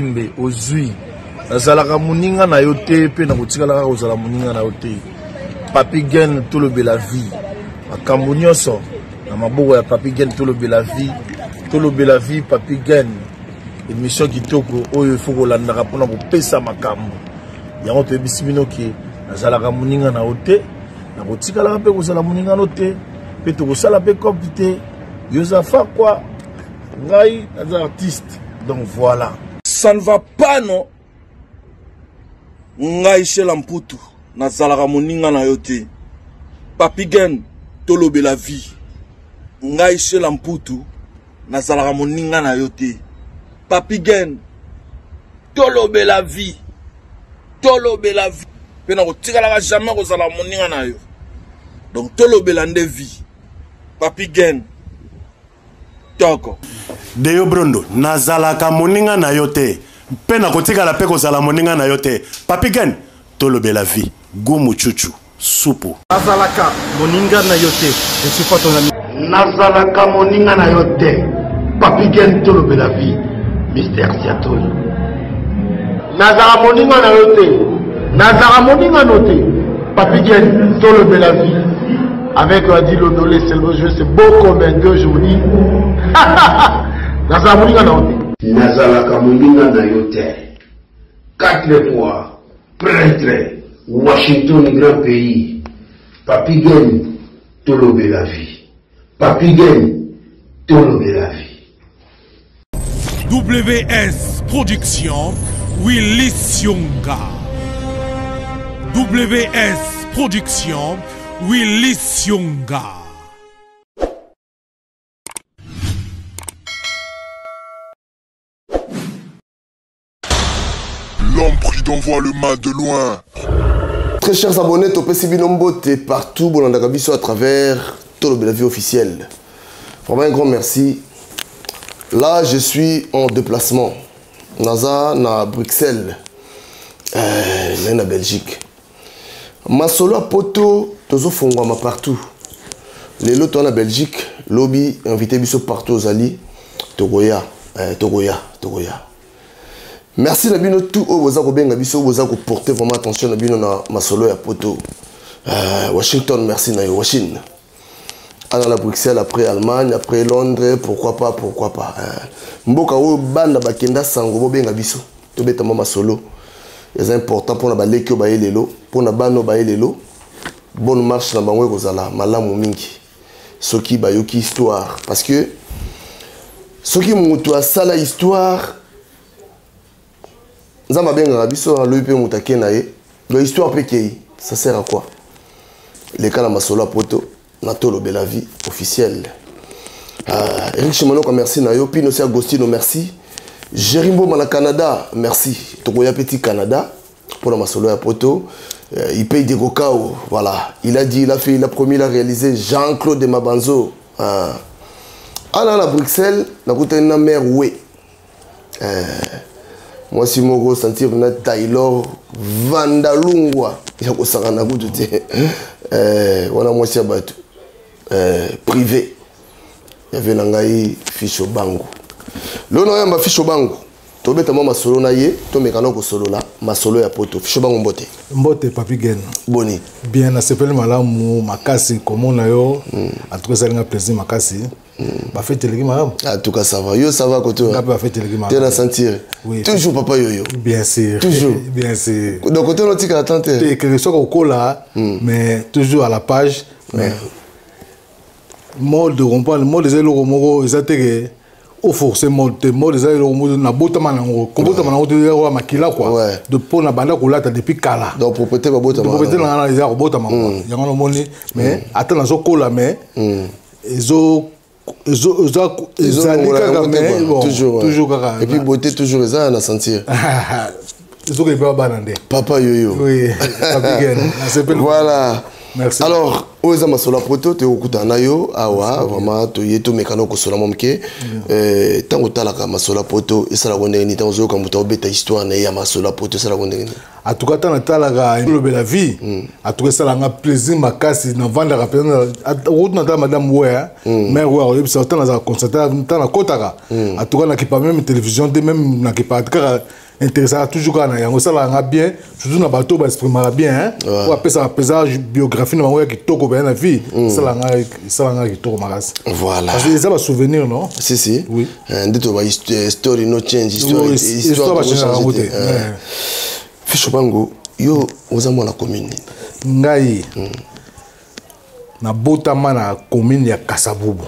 Mbe ozui. Nazalaka moninga na yo te mpe nakotikala kaka kozala moninga na yo te. Papi Gen tolobela vie. Makambo nyonso na maboko ya Papi Gen tolobela vie. Tolobela vie Papi Gen. Emission kitoko oyo il faut kolandaka mpona kopesa makambo. Yango toyebisi bino ke nazalaka moninga na yo te, nakotikalaka mpe kozala moninga no te, mpe tokosala mpe cope te. Yo oza fakwa, ngai naza artiste. Donc voilà. Ça ne va pas non. Ngai Shela Mputu nazalaka moninga na yo te. Papi Gen tolobela vie. Ngai Shela Mputu nazalaka moninga na yo te. Papi Gen tolobela vie. Tolobela vie. Pe nakotikalaka jamais kozala moninga na yo. Donc tolobela nde vie. Papi Gen toko. Deo Brondo, nazalaka moninga na yo te mpe nakotikala mpe kozala moninga na yo te. Papi Gen, tolobela vie. Gumu chuchu, supu. Nazalaka moninga na yo te, je suis pas ton ami. Nazalaka moninga na yo te, Papi Gen, tolobela vie. Mister Siatoli. Nazalaka moninga na yo te, nazalaka moninga no te, Papi Gen, tolobela vie. Avec Adi Londole, c'est le jeu, c'est beau comme un deux aujourd'hui. Nazalaka moninga na yo te. Nazalaka moninga na yo te. Quatre fois, prêtre, Washington grand pays. Papi Gen, tolobela vie. Papi Gen, tolobela vie. WS Production, Willy Sionga. WS Production, Willy Sionga. L'homme prudent voit le mal de loin. Très chers abonnés, topesi bino mbote partout bolandaka biso à travers Tolobela vie officielle. Vraiment un grand merci. Là, je suis en déplacement. Naza na Bruxelles, na Belgique. Masolo ya poto tozofongwama partout. Lelo to na Belgique, lobby invité biso partout ozali tokoya, tokoya, tokoya. Merci na bino tout oyo boza kobenga biso, boza ko porter vraiment attention na bino na masolo ya poto. Washington, merci na yo Washington. Ana na Bruxelles, après Allemagne, après Londres, pourquoi pas, pourquoi pas. Mboka oyo banda bakenda sango bobenga biso, tobeta mwa masolo. Eza important mpona baleki oyo baye lelo, mpona bana oyo baye lelo. Bonne marche na bango ekozala malamu mingi soki bayoki histoire, parce que soki moto asala histoire, Nzambe abengaka biso, alobi mpe moto ake na ye. Donc histoire mpe kei, ça sert à quoi? Leka na masolo ya poto na tolobela vie officielle. Eric Chimanoka, merci na yo. Pino si Agostino, merci. Jerry Mboma na Canada, merci. Tokoya petit Canada pour la masolo ya poto. Il paye des cacao, voilà. Il a dit, il a fait, il a promis, il a réalisé. Jean-Claude Mabanzo. Ana na Bruxelles, na kutani na mère Oué. Moi si moko sentir na Taylor Vandalungwa ya kosaka na kutu te. Wana mwasi ya bato. Privé. Ya ve na ngai fiche bango. Lona yamba fiche bango. Tobeta mwa masolo na ye, tomeka na kosolola masolo ya poto. Fiche bango mbote. Mbote Papi Gen. Boni. Bien, nasepeli malamu makasi komona yo. En tout cas, esalinga plaisir makasi. Ba fête eleki malamu. En tout cas, ça va. Yo, ça va côté. Nga pe ba fête eleki malamu. T'es na sentir. Oui. Toujours papa yoyo. Bien sûr. Toujours. Bien sûr. Donc côté on tika attente. Te quelque soit kokola, mais toujours à la page, mais mode comprendre, mode eza eloko moko eza te ke o forcer mode te, mode eza eloko moko na botama nango, kobotama nango te eza lokola makila quoi. De po na banda kolata depuis kala. Donc propriété ba botama. Propriété na nga eza kobotama quoi. Yango na moni, mais ata nazokola mais ezo ezo ezo Ezo ezali longola kaka, yango te, mais quoi. bon, Toujours, ouais. toujours kaka. Et puis beauté toujours eza na sentir. Ezoki epa bana nde. Papa yoyo. Oui, Papi Gen, nasepeli. Voilà. Merci. Alors, Oyo eza masolo ya poto, toyokokutana na yo awa vraiment, toye tomekana kosola mwa moke. Ntango otalaka masolo ya poto, esalaka ndenge nini? Ntango ozoyoka moto aobeta histoire na ye ya masolo ya poto, esalaka ndenge nini? En tout cas, ntango natalaka Lobela Vie, en tout cas esalanga plaisir makasi. Navandaka mpenza okutu, natala madame weya, mare oyo akoyebisa ntango nazala constaté, ntango nakotaka, en tout cas nakipa même télévision te, même nakipa kaka, intéressaka toujours kaka na yango. Esalaka nga bien, surtout na bato oyo baexprimaka bien, oyo apesaka mpenza biographie na bango ya kitoko mpenza na vie. Esalaka nga kitoko makasi. Voilà. Parce que eza basouvenir, non? Si, si. Oui. Nde toba story no change, histoire. Histoire bachangeaka yango te. Fisho Bango, yo oza mwana commune nini? Ngai nabotama na commune ya Kasavubu.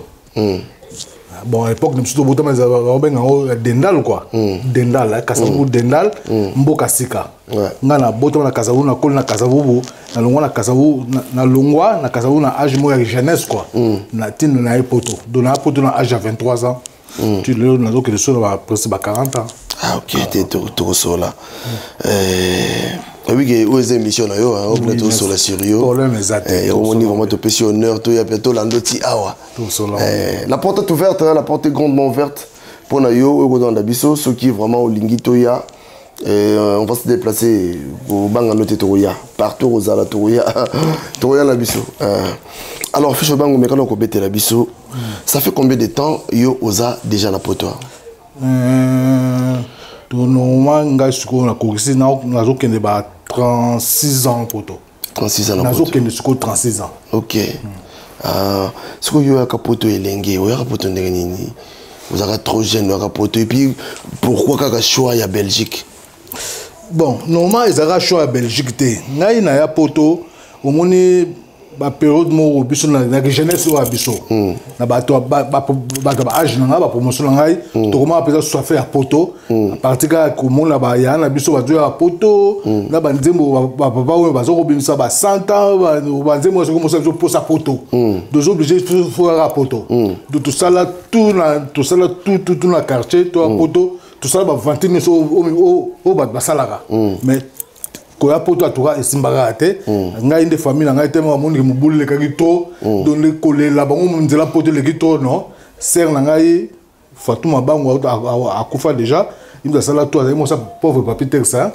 Bon, à l'époque na biso tobotama, babenga yango Dendal quoi, Dendal, Kasavubu, Dendal, mboka sika. Ngai nabotama na Kasavubu, nakoli na Kasavubu, nalongwa na Kasavubu, nalongwa na Kasavubu na age moko ya jeunesse quoi, na ntina na ye poto. Donc na poto na age ya 23 ans, ti lelo nazokende so na presque ba 40 ans. Ah ok, te tokosola, oyebi ke oyo eza émission na yo, opena tokosola sur yo. Problème eza te. Omoni, vraiment topesi honneur, toya mpe tolanda oti awa. La porte est ouverte, la porte est grandement ouverte mpona yo oyo kozolanda biso. Soki vraiment olingi toya, on va se déplacer, kobanga no te, tokoya partout, kozala tokoya, tokoya na biso. Alors Fisho Bango, mekana kobetela biso, ça fait combien de temps yo oza déjà na poto? Normalement ngai sikoyo nakokisi, nazokende ba 36 ans poto. 36 ans? Nazokende sikoyo 36 ans. Ok. Sikoyo oyaka poto elenge, oyaka poto ndenge nini? Ozalaka trop jeune, oyaka poto, et puis pourquoi kaka choix ya Belgique? Bon, normalement ezalaka choix ya Belgique te. Ngai naya poto, omoni, bapériode moko biso na jeunesse oyo ya biso, na bato bato baage na ngai, bapromotion na ngai, tokomaka mpenza soif ya poto à partir kaka komona baya na biso bazoya poto na banzembo, bapapa oyo baza kobimisa ba 100 ans, banzembo oyo soki mosa biso posa poto, toza obligé fo kaka poto. Donc tosala tout na tosala tout tout tout na quartier to ya poto, tosala baaventure nyonso oyo bato basalaka, mais koya poto atuka esimbaka te. Ngai nde famille na ngai te bamoniki mobulu elekaki trop, donc nde kolela bango nzela poto eleki trop. Non, sœur na ngai Fatou Mabango akufa déjà, ye moto asala to azali mosa pauvre Papi Tersa.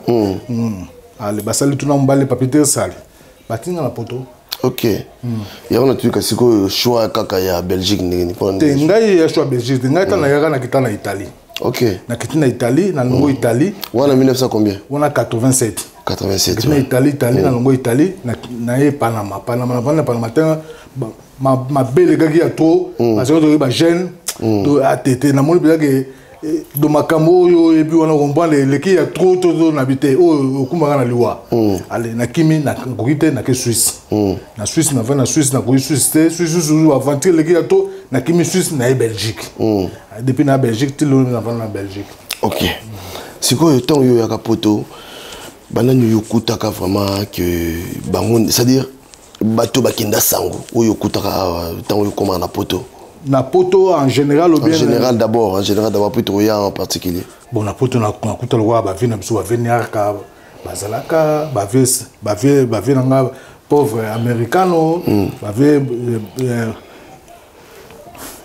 Ale basali tuna mobali Papi Tersa, ale batinga na poto. Ok, yango natuyika sikoyo, choix kaka ya Belgique ndenge nini? Te, ngai ya choix Belgique te. Ngai ntango nayaka, nakita na Italie. Nakiti na Italie, na longo Italie. Wana 1900 combien? Wana 87. 87. Nakiti na Italie, Italie, na longo Italie, naye Panama. Panama, navandi na Panama te, mabe elekaki ya trop, bazalaki toki bajeune atete. Namoni mpenza ke do makambo oyo oyebi wana, comprendre, eleki ya trop to nabi te oyo okumbaka na liwa. Ale nakimi, nakoki te, nake Suisse. Na Suisse navandi na Suisse, nakoki Suisse te, Suisse susu aventure eleki ya trop, nakimi Suisse, naye Belgique. Depuis na Belgique ti lelo navandi na Belgique. Ok, sikoyo ntango yo oyaka poto, banani oyo okutaka vraiment ke bango, c'est-à-dire bato bakenda sango oyo okutaka awa ntango oyo okomaka na poto? Na poto en général ou bien? En général d'abord, en général d'abord, puis toya en particulier. Bon, na poto nakuta lokola bavieux na biso, bavieux Niarka bazalaka, bavieux na nga pauvre Americano, bavieux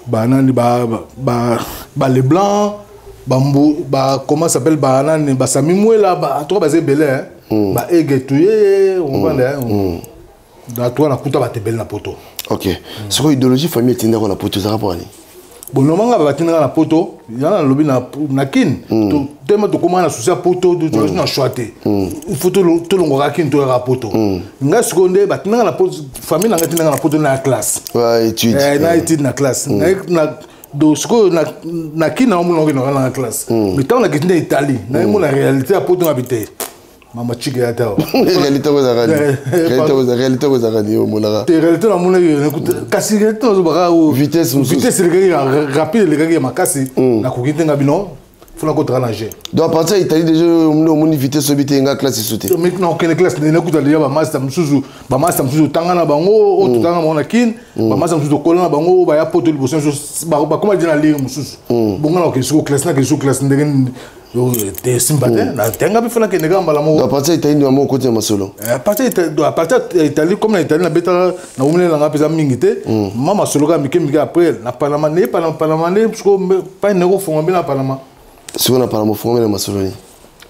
banani, ba Leblanc, bambu ba, comment s'appelle, banani, basami Mwela, en tout cas baza ebele, ba Ege Tuye, comprendre. Na tout cas nakuta bato ebele na poto. Ok, sikoyo idéologie famille etindako na poto ezalaka mpo nini? Bon, normalement nga batindaka na poto yana nalobi na Kine tema, tokómaka na souci ya poto, tozalaki na choix te, il faut tolongwaka Kine, toyaka poto. Ngai sikoyo nde batindaka na poto, famille na ngai etindaka na poto na ya classe. Na étude, na classe. Donc sikoyo na Kine naomona okendaka na classe, mais ntango nakiti na Italie, nayemona réalité ya poto, ngabi te, mama chike ya te awa. Réalité kozalaka nini? Réalité kozalaka nini omonaka? Te, réalité namonaki, kasi réalité nazobaka vitesse mosusu. Vitesse elekaki rapide, elekaki ya makasi, nakoki te, nga bino fo nakotaka na g. Donc à partir ya Italie déjà omoni vitesse, oyebi te nga classe esu te? Maintenant okende classe, nakuta déjà bamaster mosusu, bamaster mosusu otanga na bango, oyo totanga na bango na Kine, bamaster mosusu tokola na bango, oyo baya poto liboso nyonso bakoma déjà na lire mosusu. Bongo na okende siko classe, nakende siko classe ndenge nini? Te, esimba te. Natenga mpe fo nakende kaka mbala moko. À partir ya Italie nde mama okoti na masolo. À partir ya Italie, comme na Italie nabetaka, nakomelelanga mpenza mingi te, ma masolo kaka mike mike. Après na Panama, neye Panama nde siko pai nakofonga mpe na Panama. Sikoyo na Panama ofonga mpe na masolo nini?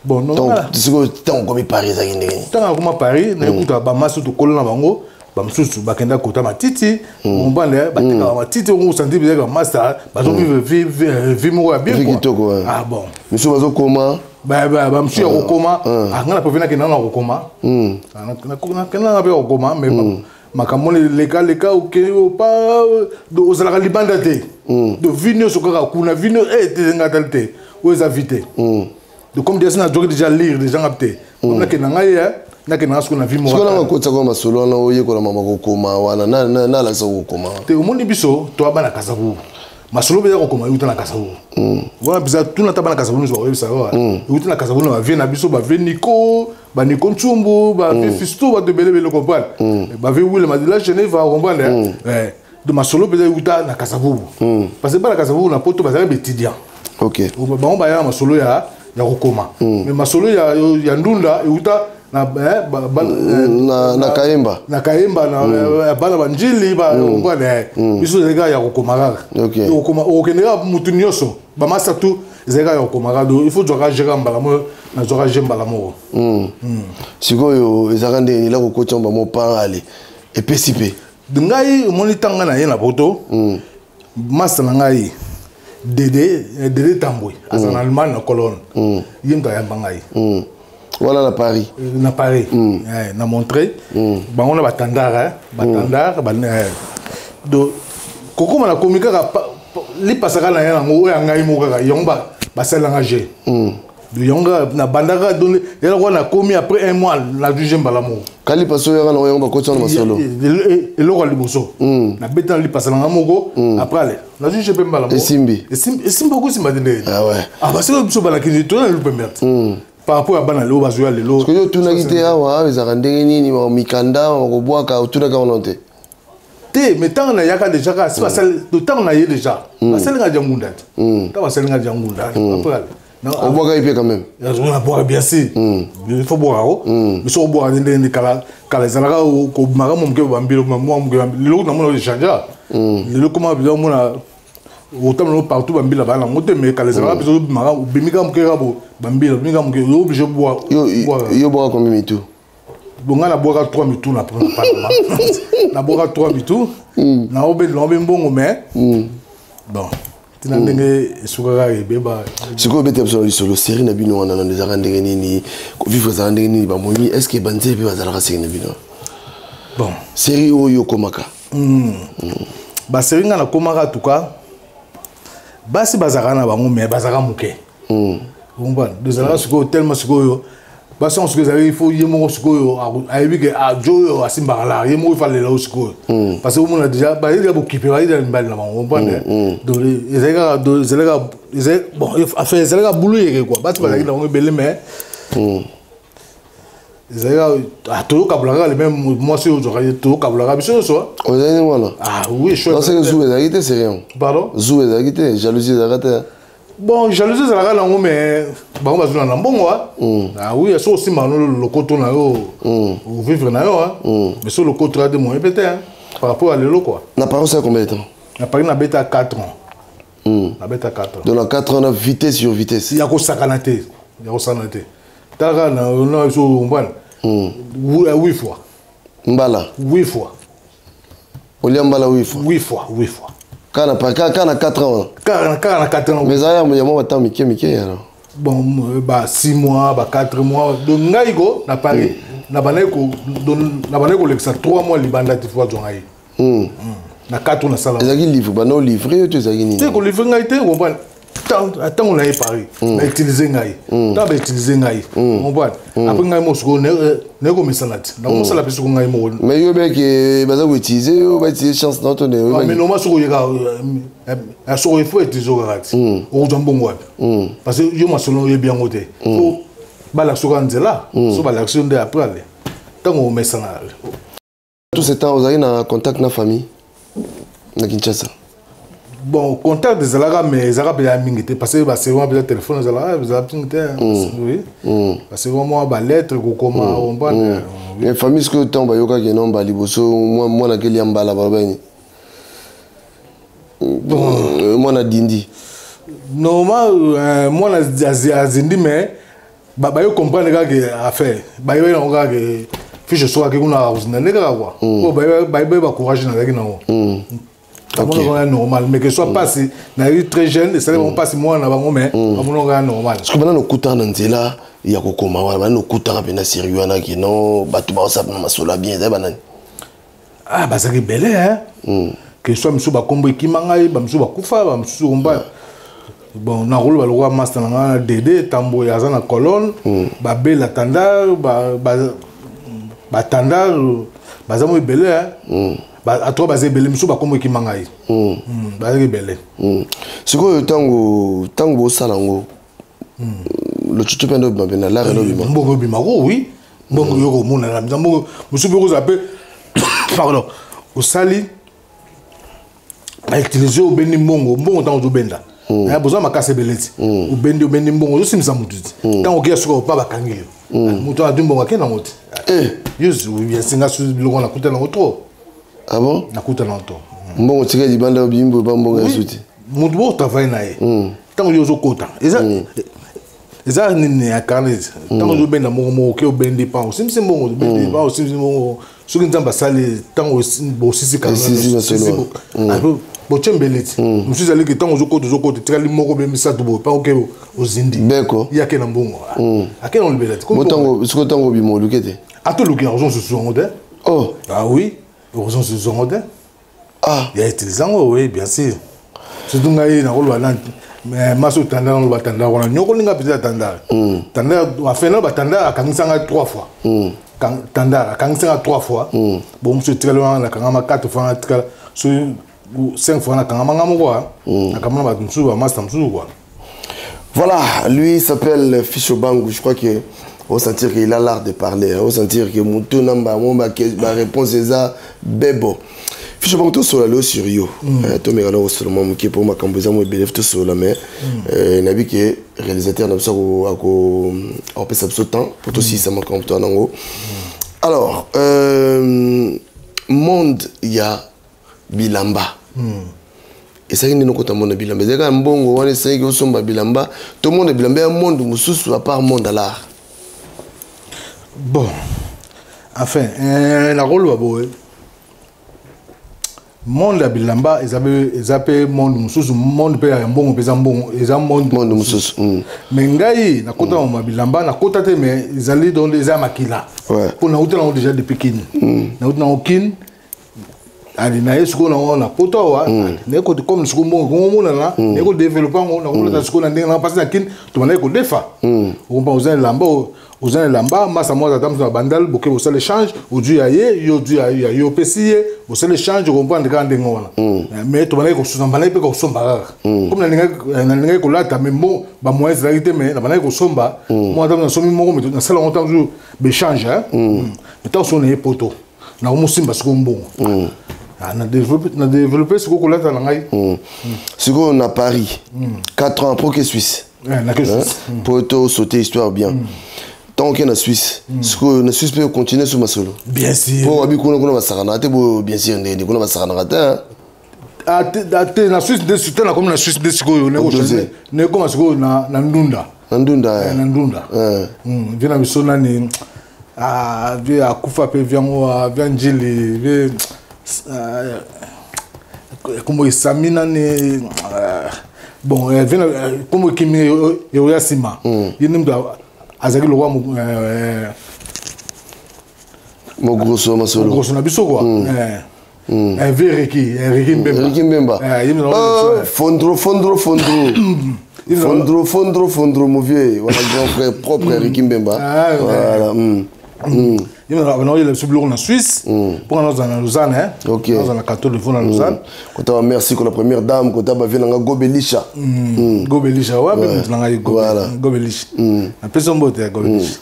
Bon, sikoyo ntango okomi Paris, ezalaki ndenge nini? Ntango nakoma Paris, nayekuta bamasi tokolo na bango, bamosusu bakenda kota matiti, comprendre, batekaka matiti. Okosanti bizalaka bamasta bazovivre vie moko ya bien. Kitoko. Ah bon. Misusu bazokoma. Bamosusu ya kokoma. Nga na préféré nakenda na kokoma, nakenda na mpe ya kokoma, mais makambo leka leka, okei opa, ozalaka libanda te. Donc vie nyonso kaka kuna, vie te, nga tali te, oyo eza vie te. Donc comme déjà nazwaki déjà lire déjà, nga te nakenda ngai, nakenda nga sikoyo na vie moko. Sikoyo nanga kotiaka masolo wana, oyekola mama kokoma wana, nalakisa kokoma? Te, omoni, biso toya bana Kasavubu, masolo mpenza kokoma euta na Kasavubu wana mpenza. Tuna ata bana Kasavubu nyonso, bakoyebisa yo euta na Kasavubu, na bavieux na biso, bavieux Nico, baniko Ntsumbu, bavieux Fisto, bato ebele ebele, comprendre, bavieux Wile Madila Geneva, comprendre. Donc masolo mpenza euta na Kasavubu, parce que bana Kasavubu na Poto bazalaki baétudiant. Bango bayaka masolo ya kokoma, mais masolo ya ndunda euta na na Kayemba. Na Kayemba, na bana banjili, comprendre. Biso ezali kaka ya kokoma kaka, okokende kaka mutu nyonso, bamasa tu ezali kaka ya kokoma kaka. Donc il faut zwaka je kaka mbala moko, nazwaka je mbala moko. Sikoyo ezalaka ndenge nini kokoti yango bamo ale epesi mpe? Ngai omoni, ntango na ye na Poto, masa na ngai Dede, Dede Tambwe, aza na Allemagne, na Cologne, ye moto ayamba ngai. Wana na Paris? Na Paris, na Montreuil. Bango na batandar, batandar. Donc kokóma nakomi kaka lipasaka na ye yango oyo ya ngai moko kaka, yango basalelanga je. Donc yango kaka nabandaka don yala kwa, nakomi après un mois, nazwi je mbala moko. Ka lipasa oyo yaka nango, yango bakoti wana masolo? Eloko ya liboso nabeta na lipasa na nga moko, après ale nazwi je mpe mbala moko. Esimbi? Esimba, kosimba te ndenge. Ah ouais. Ah, parce que biso balakisi toza na lupembe te par rapport ya bana lelo bazwa lelo. Parce que yo otunaki te awa ezalaka ndenge nini, mikanda bakobwaka, otunaki wana te? Te, mais ntango nayaka déjà kaka si basali, ntango naye déjà basalinga dia ngunda te, ntango basalinga dia ngunda après ale Obwakaki mpe quand même? Nabwaka, bien sûr, il faut bwaka ko. Biso kobwaka nde ndenge kala kala ezalaka kobimaka mwa moke bambilo, mwa moke. Lelo namona échange, lelo koma biza omona otambola partout, bambila baa nango te. Mais kala ezalaka biso obimaka, obimi kaka moke kaka bo bambila, obimi kaka moke, yo obligé bwaka. Yo bwaka combien mitu? Bon, nga nabwaka 3 mitu na Panama, nabwaka 3 mitu, naobe mbongo, mais bon, ntina ndenge esukaka ebeba. Sikoyo obeta biso na lisolo série na bino wana nano, ezalaka ndenge nini? Kovivre ezalaka ndenge nini? Bamoni, est ce que banzele mpe bazalaka série na bino? Bon. Série oyo okomaka. Basérie nga nakomaka, tuka basi bazalaka na bango, mais bazalaka moke, comprendre. Ezalaka sikoyo tellement sikoyo basi yango sikoyo ezalaki, il faut ye moko sikoyo ayebi ke jo oyo asimbaka la ye moko, ifa lela oyo sikoyo, parce que omona déjà bazali déjà bokipe, bazali déjà mibali na bango, comprendre. Donc ezali kaka, ezali kaka, bon, enfin ezali kaka bulu yeke quoi. Basi bazalaki na bango ebele, mais ezali kaka toyokabola kaka le même mwasi oyo ozwaka, toyokabolaka biso nyonso. Ozali ndenge wana? Ah oui. Naseke zuwa ezalaki te série yango? Pardon? Zuwa ezalaki te? Jalousie ezalaka te? Bon, jalousie ezalaka nango, mais bango bazwina na mbongo. Ah oui, so osimba no lokoto na yo, ovivre na yo, mais so lokoto ya te, moyen pe te par rapport à lelo quoi. Na Paris osala combien de temps? Na Paris nabeta 4 ans, nabeta 4 ans. Donc na 4 ans na vitesse sur vitesse? Ya kosakana te, ya kosakana te. Tala kaka na biso, ombwana huit fois. Mbala? Huit fois. Olia mbala huit fois? Huit fois, huit fois. Kaka na 4 ans wana? Kaka na 4 ans. Mais ezala ya mwa batemps mike mike alors? Bon, ba 6 mois, ba 4 mois. Donc ngai ko na Paris, na bandaki kolekisa 3 mois libanda te, fo azwa ngai na 4 nasala. Ezalaki livre banda olivre yo to ezalaki nini? Te, kolivre ngai te, comprendre. Ntango na ye Paris, bautilize ngai, ntango bautilize ngai, comprendre, après ngai moko sikoyo naye komesana te, nakomosala mpe siko ngai moko. Mais yo beke baza koutilize yo, bautilize chance na to? Mais normal, soki oyeka, soki il faut utilize kaka ti okozwa mbongo wapi? Parce que yo masolo oyebi yango te, fo balakisi oka nzela, so balakisi yo nde après ale ntango omesana. Tout ce temps ozalaki na contact na famille na Kinshasa? Bon, contact ezalaka, mais ezalaka mpenza mingi te, parce que baservant mpenza telefone ezalaka, ezalaka mingi te. Oui, baservant mwa balettre kokoma, comprendre. Mais famille sikoyo, ntango bayokaki nomba liboso, mwana akeli ya mbala, balobani mwana dindi? Normal, mwana azindi, mais bayo comprendre kaka affaire, bayebi nango kaka fiche sokaki kuna akozinda nde kaka kua po bayebi bacourage nazalaki nango. Bamonaka ya normal, mais que soit mpasi, nazali très jeune, esali bango mpasi mwana na bango, mais bamonaka ya normal. Parce que bana nokutaka na nzela ya kokoma wana, bana nokutaka mpena sérieux wana ke non, bato baosala na masolo ya bien, ezali banani? Ah, bazalaki ebele, hein. Que soit misusu bakombo ekima ngai, bamisusu bakufa, bamisusu komba. Bon, nakoloba lokola master na ngai na Dede Tambo, aza na Colonne, babela tandar, batandar baza mo ebele, hein. Atoka baza ebele, misusu bakombo ekima ngai. Bazalaki ebele. Sikoyo ntango bosala yango, locucu mpe nde obima mpe na lare nde obima? Mbongo obimako, oui, mbongo yo komonana mbongo mosusu mpe kozala mpe, pardon, osali bautilize, obendi mbongo, mbongo ntango ozobenda, boza makasi ebele ti obendi, obendi mbongo, ozosimisa motu ti ntango okeya suka opa bakangi yo, moto adwi mbongo ake nango te. Yo singa biloko nakuta nango trop. Ah bon? Nakuta nango trop. Mbongo tika libanda, obimbi ba mbongo ya suti? Motu bo travaille na ye, ntango yo ozokota eza nini ya carnet, ntango ozobenda mbongo moko, oke obendi pan, osimbisi mbongo, obendi pan, osimbisi mbongo. Soki Nzambe asali, ntango bosisi, botie mbele ti mosusu ezaliki, ntango ozokota, ozokota, etikali moko be misato boye, mpa oke ozindi. Beko. Ye ake na mbongo, ake na olibela ti. Sikoyo ntango obima, oluki te? Ata oluki, ozwa mosusu yango te. Oh. Ah oui, ozwa mosusu yango te. Ah. Ya utilise yango, oui, bien sûr. Surtout ngai nakoloba nani, masi otandaka, naloba tandaka wana nyokolinga mpenza tandaka, tandaka afin naloba tandaka akangisa ngai trois fois. Tandaka akangisa ngai trois fois. Bon, mosu etikali wana nakangama quatre fois, natikala soki cinq fois, nakangama nga moko, nakangama na bato mosusu, bamasta mosusu quoi. Voilà, lui s'appelle Ficho Bangu. Je crois que on sentir qu'il a l'art de parler. On sentir que mutu namba mo ba réponse eza bebo. Ficho Bangu, to sola lo sur yo. To meka na seulement moke pour makambo eza mo ebele to sola, mais nabi ke réalisateur na biso ako apesa biso temps pour to sisa makambo to nango. Alors, monde ya bilamba. Esaki nde nokota monde ya bilamba, ezalaki kaka mbongo wana esalaki osomba bilamba to monde ya bilamba ya monde mosusu à part monde à l'art? Bon, enfin, nakoloba boye, monde ya bilamba eza mpe monde mosusu, monde mpe ya mbongo mpe eza mbongo, eza monde. Monde mosusu. Mais ngai nakota na bilamba, nakota te, mais ezali donc eza ya makila, mpo nauta nango déjà depuis Kini. Nauta nango Kini, ali na ye sikoyo nango na poto awa, naye kote comme sikoyo mbongo komonana, naye kodéveloppe yango, nakolata sikoyo na ndenge nanga, mpasi na Kini tobandaki kodefa, okompa oza elamba, oza na elamba, masa moko ata moto na Bandal, boke bosala échange, ozwi ya ye, yo ozwi ya yo, opesi ye, bosala échange, okomprendre kaka ndenge wana. Mais tobandaki kosomba, bandaki mpe kosomba kaka comme nalingaki kolata, mais bon, bamoyen ezalaki te, mais nabandaki kosomba moko, ata nasombi moko, mais nasala yango ntango mosusu baéchange. Mais ntango soki naye poto, nakomosimba sikoyo mbongo, na développe sikoyo kolata na ngai. Sikoyo na Paris, 4 ans après oke Suisse? Nake Suisse. Po to sauter histoire bien, ntango oke na Suisse, sikoyo na Suisse mpe continue so masolo? Bien sûr. Po wabi kuna basakanaka te bo? Bien sûr, ndenge kuna basakanaka te? Te, na Suisse nde te, nakomi na Suisse nde sikoyo nekoma sikoyo na Ndunda. Na Ndunda. Na Ndunda, vie na biso nani, vie akufa mpe, vie yango, vie Njili, vie kombo esami nani, bon, vie kombo ekimi eoya nsima, ye nde moto azalaki lokwa mogroso masolo. Mogroso na biso quoi. Vie Reki, Reki Mbemba. Reki Mbemba. Fondro, fondro, fondro, fondro, fondro, fondro, mon vieux. Voilà, grand frère propre, Reki Mbemba. Voilà. Ye naoyela biso biloko na Suisse mpo nga nazala na Lausanne, nazala na canton de Vaud na Lausanne. Kota merci ko la première dame, kota bavie nanga Gobelisha. Gobelisha wa mpe moto na ngai Gobelisha, napesi mbote ya Gobelisha.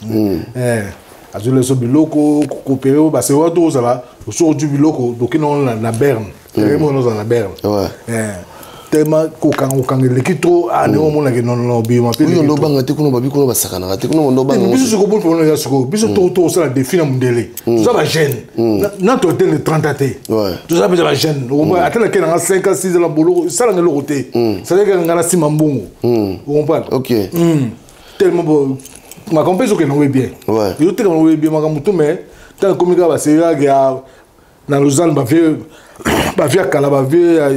Azwela biso biloko, kopere base wana tozala soki ozwi biloko, doki nango na Berne, terrain moko nazala na Berne. Tellement kokanga kokanga eleki trop, ah, ndenge omonake nonono obima mpe. Oyo ndobanga te, kuna babi kuna basakanaka te, kuna ndobanga. Biso sikoyo boni mpona ya sikoyo, biso tokosala défi na mondele. Toza bajeune na toatene 30 ans te, toza mpenza bajeune. Ata nake nanga 5 ans, 6 ans na boloko, esalanga eloko te, c'est-à-dire nga na nsima mbongo, ocomprendre? Tellement bon, makambo mpe ezokende yango bien, ezotekama yango bien makambo to. Mais ntango ekomi kaka baserake ya na Lausanne, bavie bavie ya kala, bavie ya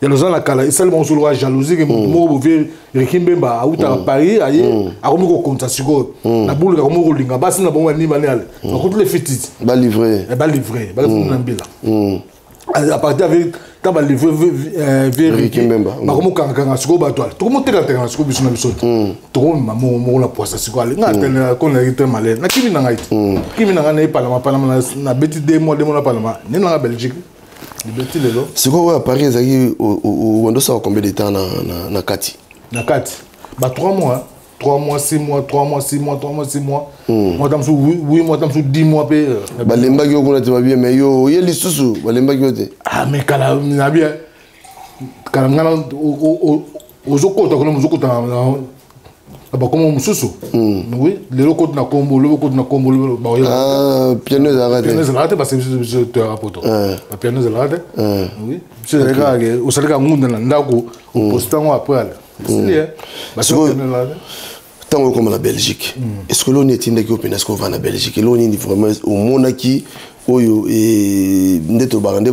Lausanne ya kala, esali bango solo ya jalousie ke motu moko bovie Riki Mbemba autaka Paris, aye akomi kokonza sikoyo na buluka, akomi kolinga basi na bango, banini bani, ale bakoti le fititi. Balivre. Balivre, balivre na mbila à partir avec ntango balivre vie Riki Mbemba, bakomokangakanga sikoyo bato, ale tokomotekateka sikoyo biso na biso te, tokomema moko moko na poisa sikoyo. Ale nga atene konaki te malere, nakimi na ngai te, kimi na ngai na ye Panama. Panama nabeti 2 mois, 2 mois na Panama, nde nanga Belgique libeti lelo. Sikoyo oyo ya Paris ezalaki obandosaka combien de temps na kati? Na kati ba 3 mois, 3 mois, 6 mois, 3 mois, 6 mois, 3 mois, 6 mois, mois ta mosusu 8 mois, ta mosusu 10 mois mpe. Balembaki yo kuna te? Babie mais yo oye lisusu, balembaki yo te? Ah, mais kala nabi kala nga ozokota kuna, ozokota na bakombo mosusu. Oui, lelo okoti na kombo, lobi okoti na kombo. Piano ezalaka te? Piano ezalaka te, parce que biso toyaka poto, bapiano ezalaka te. Oui, biso ezalaki kaka osalika ngunda na ndako, oposte yango, après ale esili. Ntango okoma na Belgique, est ce que eloko nini etindaki yo mpena? Est ce que ova na Belgique, eloko nini vraiment omonaki oyo nde tolobaka nde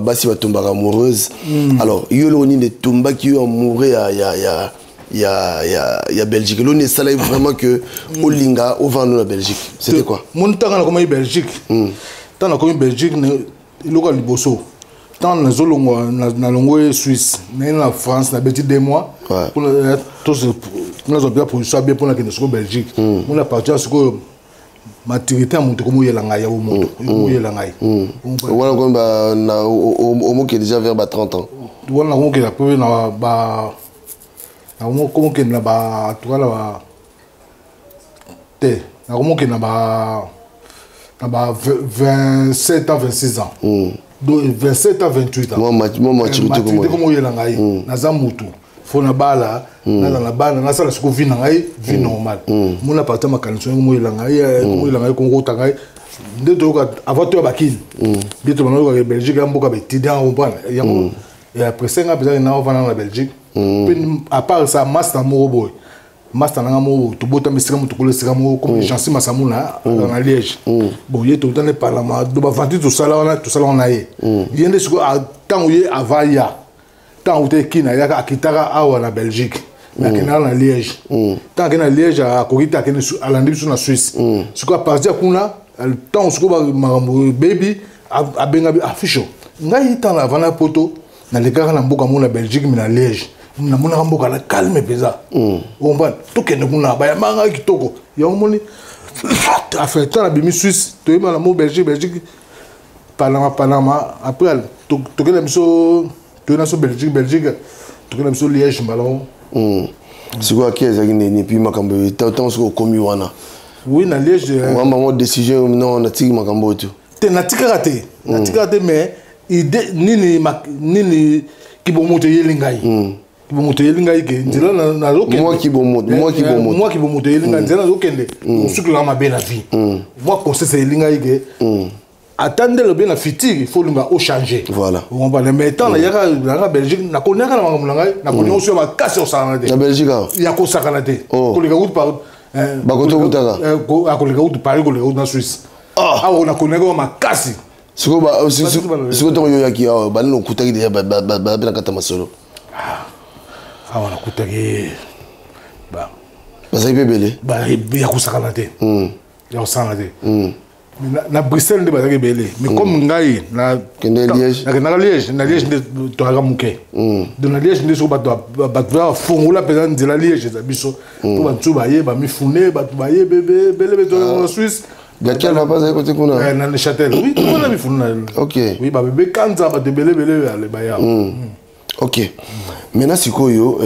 basi batombaka amoureuse? Alors yo, eloko nini etombaki yo amoureux ya Belgique? Eloko nini esalaki vraiment que olinga ovanda na Belgique? C'était quoi? Moni, ntango nakomaki Belgique, ntango nakomi Belgique, eloko ya liboso, ntango nazolongwa, nalongwe Suisse, naye na France, nabeti 2 mois, nazwa mpenza position ya bien mpona kende sikoyo Belgique. Mona partir ya sikoyo, maturité ya moto ekomoyela ngai, ya bomoto ekomoyela ngai. Wana komi omoke déjà vers ba 30 ans? Wana nakomokende pe na ba, nakomokende na ba, en tout cas na ba te, nakomokende na ba 27 ans, 26 ans. Donc 27 ans, 28 ans. Mwa maturité. Komoyela ngai, naza mutu, fo na bala, naza na bana, nasala siko vie na ngai, vie normale. Mona parti ya makanisi komoyela ngai, komoyela ngai, kokota ngai nde toyoka avant toya bakini, nde tobana Belgique ya mboka baétudiant, comprendre yango. Et après nga mpenza na ovanda na Belgique mpe, à part ça, master moko boye, master nanga moko, tobotami esika mo, tokola esika moko, comme Jansi Masamuna, na Liège. Bon, ye totani parlement do bavanti, tosala wana, tosala wana ye. Ye nde sikoyo, ntango ye ava ya, ntango te kina ayaka, akitaka awa na Belgique, mais akendaka na Liège. Ntango akende na Liège, akoki te, akende, alandi biso na Suisse. Sikoyo à partir ya kuna, ntango sikoyo makambo bebi, abenga afisho ngai. Ntango avanda poto, nalekaka na mboka moko na Belgique, mais na Liège, namonaka mboka na calme mpenza, okomprendre? Tokende kuna, bayambanga kitoko. Yango moni afin ntango nabimi Suisse, toyeba na mo Belgique, Belgique, Panama, Panama, après tokende na biso, toye na biso Belgique, Belgique tokende na biso Liège mbala moko. Sikoyo aki ezalaki nini? Puis makambo ntango soki okomi wana? Oui, na Liège. Wamba mo décision, non, natiki makambo oyo. Te, natikaka te, natikaka te, mais idée nini, nini, kibomoto eyeli ngai, kibomoto eyeli ngai ke nzela nazokende. Mwa kibomoto, mwa kibomoto. Mwa kibomoto eyeli ngai, nzela nazokende osukelaka mabe na vie. Mwa conscience eyeli ngai ke ata nde lobi na futur, il faut olinga ochanger. Voilà. Mais ntango nayaka, nayaka Belgique, nakoniaka na makambo na ngai, nakoni oso ya makasi ya kosakana te. Na Belgique awa? Ya kosakana te, koleka kutu par Bakoto okutaka? Akoleka kutu Paris, koleka kutu na Suisse. Awa nakoniaka wa makasi. Sikoyo ntango yo oyaki awa, banini okutaki deja babe na kati ya masolo? Awa nakutaki Bazalaki mpe ebele? Ya kosakana te, ya kosakana te. Na Bruxelles nde bazalaki ebele, mais comme ngai nakendaka Liège, na Liège nde toyaka moke. Donc na Liège nde soko bato bafongola mpenza nzela. Liège eza biso po bato baye bamifune, bato baye ebele be toyaka na Suisse. Gakial papa azali kote kuna? Na Neuchâtel, oui, tokona mifunu na. Oui, babebe Kanza, bato ebele ebele baya. Ok, maintenant sikoyo,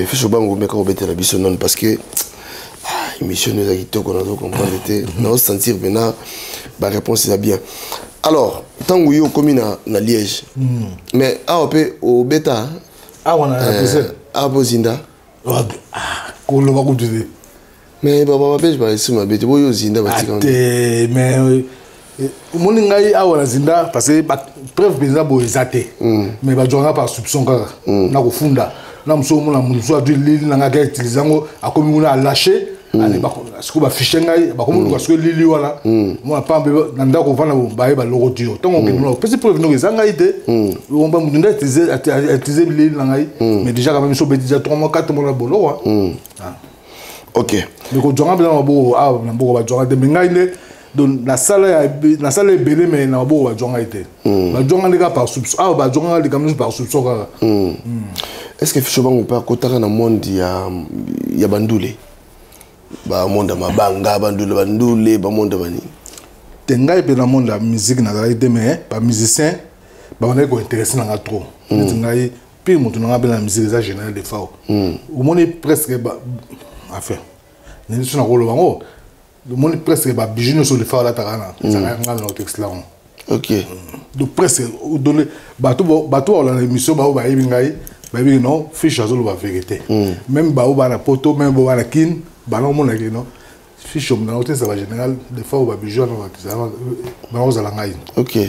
Fisho Bango, meka kobetela biso nano, parce que émission eza kitoko, nazo comprendre te, nazosentir mpena baréponse eza bien. Alors ntango yo okomi na Liège, mais awa mpe obeta? Awa na Bruxelles. Awa mpo zinda. Koloba kutu te. Mais baba babelge baesi mabe te, boyo ozinda batika te. Mais omoni ngai awa na zinda parce que preuve mpenza boye eza te, mais bazwaka par soupçon kaka na kofunda na mosu. Omona mosu azwi lili na ngai, aka utilise yango, akomi kuna, alâche. Sikoyo bafiche ngai, bakomi luka sikoyo lili wana. Mona pambe na ndako ovanda, baye balokoti yo. Ntango okende, opesi preuve noko eza ngai te, omba motu nde utiliser lili na ngai. Mais déjà quand même, so obeti déjà 3 mois, 4 mois na boloko. Mais kozwanga mpenza na maboko awa na maboko, bazwanga te. Mais ngai nde donc nasala ebele, mais na maboko bazwanga ye te. Bazwanga nde kaka par soupçon. Awa bazwanga likambo nyonso par soupçon kaka. Est ce que Ficho Bango mpe akotaka na monde ya bandule, bamonde ya mabanga, bandule, bandule, bamonde banini? Te, ngai mpe na monde ya musique nazalaki te, mais bamusicien babandaki kointéresser na nga trop. Neti ngai pire moto na nga mpe na musique eza Général Defao. Omoni presque, enfin nini, so nakoloba yango, omoni presque babiju nyonso Defao alataka wana, ezalaka ngai na otextile yango. Donc presque donne bato, bato baolanda émission, bao bayebi ngai, bayebi non, Fiche azoloba vérité. Même bao bana Poto, même bao bana Kine, bana omonaki non, Fiche omona otesa bagénéral Defao babiju wana, bana kozala ngai. Ok,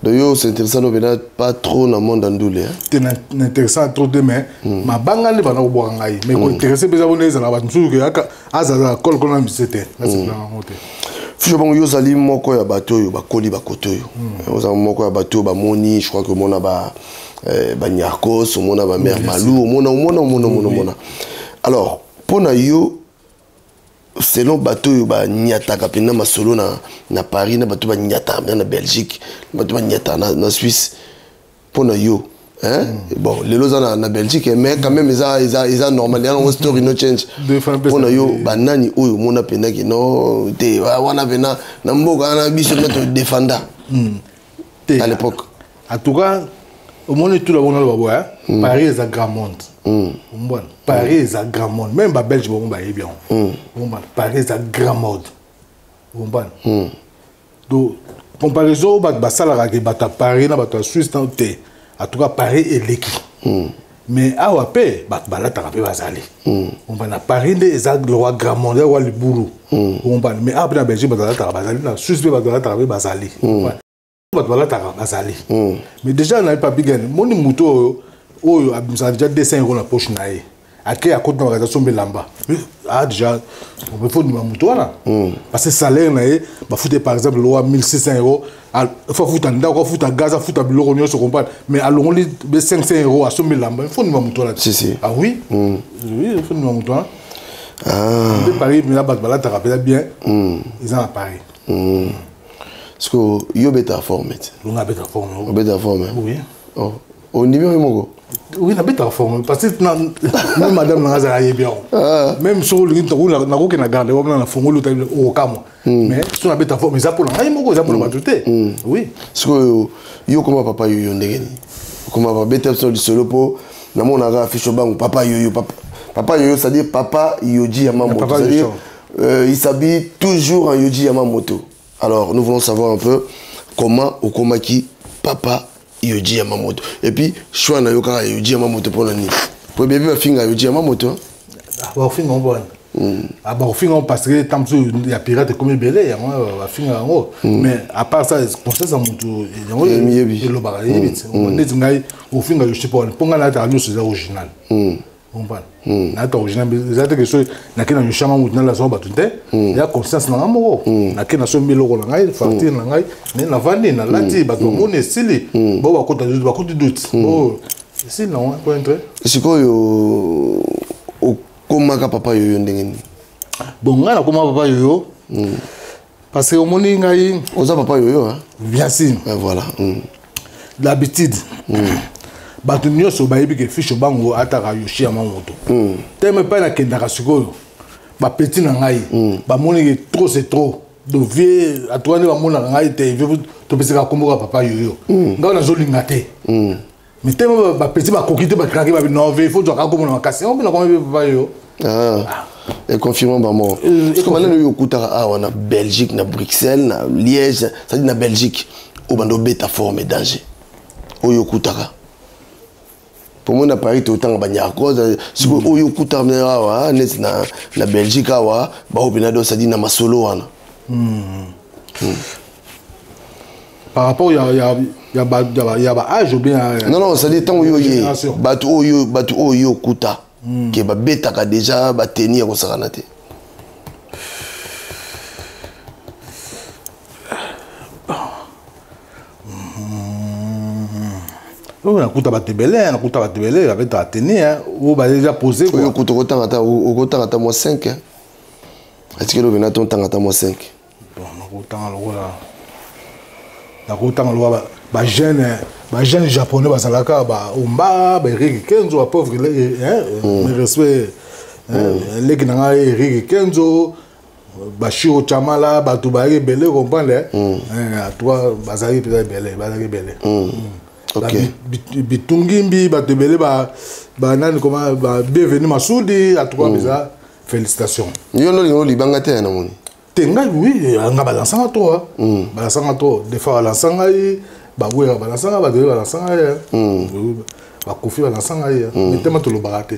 donc yo c'est intéressant no mpena pas trop na monde ya ndule, hein? Te, na intéressant trop te, mais mabanga nde bana kobwaka ngai. Mais kointéresser mpenza bona ezala bato mosusu ke azala kolokolo na mise te, nasepelaka yango te. Ficho Bango, yo ozali moko ya bato oyo bakoli bakote oyo. Ozali moko ya bato oyo bamoni, je crois que omona ba baniarcos, omona bamare Malu, omona, omona, omona, omona, omona. Alors mpo na yo, selon bato oyo banyataka mpenza masolo na Paris, na bato banyataka mpenza na Belgique, bato banyataka na Suisse, mpo na yo, hein? Bon, lelo oza na Belgique, mais quand même eza normal yango, story no change. Mpo na yo, banani oyo omona mpendaki no te wana mpena na mboka wana biso mpe todefanda à l'époque? En tout cas, omoni tula bongo, naloba boya, Paris eza grand monde. Omwana Paris eza grand monde, même babelge bongo bayebi yango. Omwana Paris eza grand monde, omwana. Donc comparaison oyo bato basalaka ke bato ya Paris na bato ya Suisse na te, en tout cas Paris eleki. Mais awa mpe bato balataka mpe bazali. Omba na Paris nde eza le roi grand monde ya libulu, ombana. Mais awa mpe na Belgique bato balataka bazali, na Suisse mpe bato balataka mpe bazali, bato balataka bazali. Mais déjà na ye Papi Gene, moni moto oyo abimisaka déjà 200 euro na poche na ye, ake akoti na magasin, asomba elamba. Ah, déjà on faut ndima moto wana, parce que salaire na ye bafute par exemple lowa 1600 euros, faut afuta ndako, afuta gaz, afuta biloko nyonso, comprendre. Mais alongoli be 500 euros, asomba elamba, il faut ndima moto wana. Si, si. Ah oui, oui, il faut ndima moto wana. Nde Paris mpenza bato balataka mpenza bien, eza na Paris. Parce que yo obetaka forme te? Longa abetaka forme. Obetaka forme? Oui. Oh. Ondimi oyo moko? Oui, nabetaka forme, parce que même madame nanga azala ayebi yango. Même soki olingi, nakoki na garde wana, na fongoli okokamwa. Mais so nabeta forme, eza mpona ngai moko, eza mpona bato te, oui. Sikoyo yo koma papa yoyo ndenge nini? Okoma babeta biso lisolo, mpo namonaka Ficho Bango papa yoyo, papa, papa yoyo, c'est-à-dire papa Yoji Yamamoto, c'est-à-dire il s'habille toujours en Yoji Yamamoto. Alors nous voulons savoir un peu comment okomaki papa Yoji Yamamoto, et puis choix na yo kaka Yoji Yamamoto, mpona nini? Po bebi bafinga Yoji Yamamoto. Bakofinga ngo bwana, bakofinga ngo parce que ntango mosusu ya pirate ekomi ebele, yango bafinga yango. Mais à part ça, conscience ya motu yango elobaka, yebi ti neti ngai ofinga Yoshi mpo wana, mpo ngai nayataka nyonso eza original, comprendre. Nayata original, eza te ke soki nake na Yoshama motu nalazwa bato te. Ya conscience na ngai moko, nake nasombi eloko na ngai, facture na ngai, me navandi, nalati, bato bamoni, esili. Bo bakota doute, bakoti doute, bo esili nango po entre. Sikoyo okomaka papa yoyo ndenge nini? Bon, ngai nakoma papa yoyo parce que omoni ngai Oza papa yoyo, hein? Bien sûr. Ouais, voilà. L'habitude, bato nyonso bayebi ke Fiche Bango ataka Yoshi ya Mamoto. Teme epai nakendaka sikoyo, bapeti na ngai bamoni ke trop c'est trop. Donc vie atuka nde bamonaka ngai te, vie topesaka kombo kaka papa yoyo. Ngai nazolinga te, mais teme bapeti bakoki te, bakrakaki babi non, vie faut zwaka komona makasi yango mpe nakomi mpe papa yoyo. Ah. Et confirmant bango, parce que banani oyo okutaka awa na Belgique, na Bruxelles, na Liège, c'est-à-dire na Belgique, oyo banda obeta forme danger, oyo okutaka? Po moi na Paris totanga banyarko sikoyo oyo okuta awa neti na Belgique awa baoyo mpena do c'est-à-dire na masolo wana. Par rapport ya ba âge ou bien Non, c'est-à-dire ntango yo ye bato oyo okuta ke babetaka déjà bateni ya kosakana te. Oyo nakuta bato ebele, nakuta bato ebele babetaka teni oyo badeja posé. Oyo okuta, okotanga ata mwa 5, atikeli oyo pena tontanga ata mwa 5. Bon, nakotanga lokola bajeune japonais bazalaka, baomba, baErik Kenzo, bapauvre, mes respect, leki na ngai Erik Kenzo, Bashiro Chamala, bato bayaki ebele, comprendre. En tout cas bazalaki mpenza ebele, bazalaki ebele. Bitungimbi, bato ebele, banani koma Bienvenu Masudi. En tout cas mpenza félicitation. Yo ndo olingi olibanga te, namoni. Te, ngai oui, nga balansanga to, balansanga to des fois, balansa ngai, babweka balansa ngai, bato balansa ngai, bakofi balansa ngai, mais tema tolobaka te,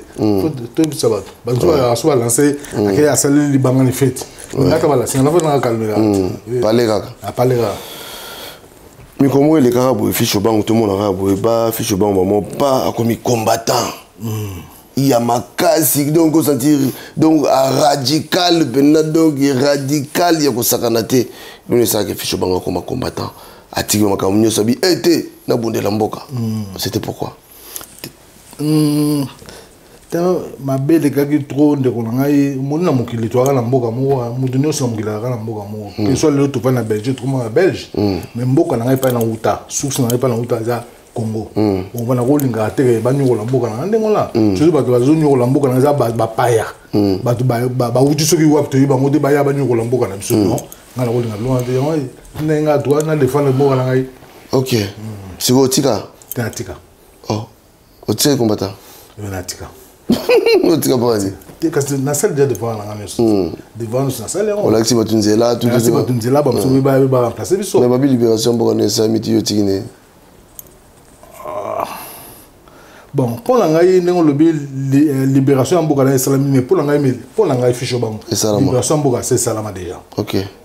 toyebisa bato bato so balance ake asali libanga ni fete, ngai ata balansi nga nafo nanga kalmela. Pale kaka. Apale kaka. Mikolo moko elekaka boye, Fiche Bango, tomonaka boye ba Fiche Bango bamo pa akomi combattant ya makasi, donc osentir donc radical mpena, donc radical ya kosakana te. Donc esalaka Fiche Bango akoma combattant, atiki makambo nyonso, abi e te nabundela mboka. C'était pourquoi? Te, mabe elekaki trop, ndeko na ngai. Omoni, na mokili toyaka na mboka moko, moto nyonso na mokili azalaka na mboka moko. Ke so lelo tovandi na Belgique, tokoma na Belge, mais mboka na ngai epai na uta, source na ngai epai na uta eza Congo. Omona, kolingaka te banyokola mboka na ngai ndenge wana. Surtout bato bazonyokola mboka na ngai eza bapaya, bato bauti soki wapi, toyebi bango te, baya banyokola mboka na biso. Non, ngai nakolinga biloko te, yango ndenge ngai droit na défendre mboka na ngai. Ok, sikoyo otika? Te, natika. Oh, otika combattant? Yo, natika. Otika mpo nini? Te, kasi nasali déjà devoir na ngai nyonso, devoir nyonso nasali yango. Olakisi bato nzela. Nalakisi bato nzela, bamosusu baremplace biso. Mais babi libération mboka no esalami ti yo otiki nini? Bon, mpo na ngai, ndenge olobi, libération ya mboka na esalami, mais mpo na ngai Fiche Bango, libération ya mboka se esalama déjà.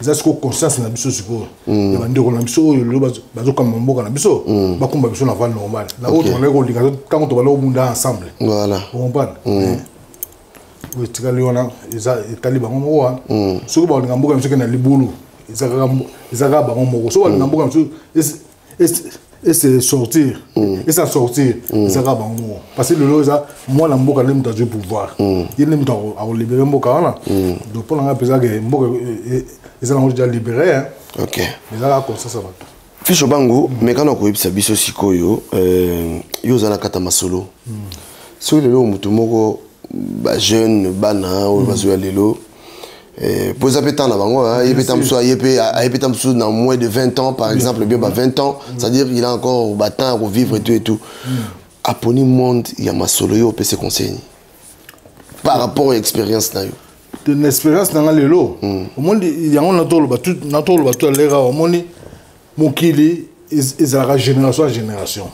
Eza sikoyo conscience na biso sikoyo ya bandeko na biso oyo lelo bazokamba mboka na biso, bakumba biso na voie normale na oyo tobandaki kolinga ntango tobandaki kobunda ensemble. Ocomprendre, oyo etikali wana eza etali bango moko wana. Soki bakolinga mboka na biso ekende na libulu, eza kaka bango moko. Soki balinga mboka na biso ese sortir, esa sortir, eza kaka bango moko, parce que lelo eza mwana mboka nde moto azwi pouvoir, ye nde moto akolibere mboka wana. Donc mpo na ngai mpenza ke mboka eza nango déjà libéré. Eza kaka conscience ya bato. Fiche Bango, mekana koyebisa biso sikoyo, yo oza na kati ya masolo. Soki lelo motu moko, bajeune, bana oyo bazoya lelo, po eza mpe temps na bango, ye mpe ta mosusu aye mpe, aye mpe ta mosusu na moins de 20 ans par exemple, bien ba 20 ans, c'est-à-dire il a encore batemps ya kovivre et tout et tout, aponi monde ya masolo, yo opesi conseil par rapport à expérience na yo? Na expérience na nga lelo, omoni yango, natoloba to aleka, omoni mokili ezalaka génération ya génération.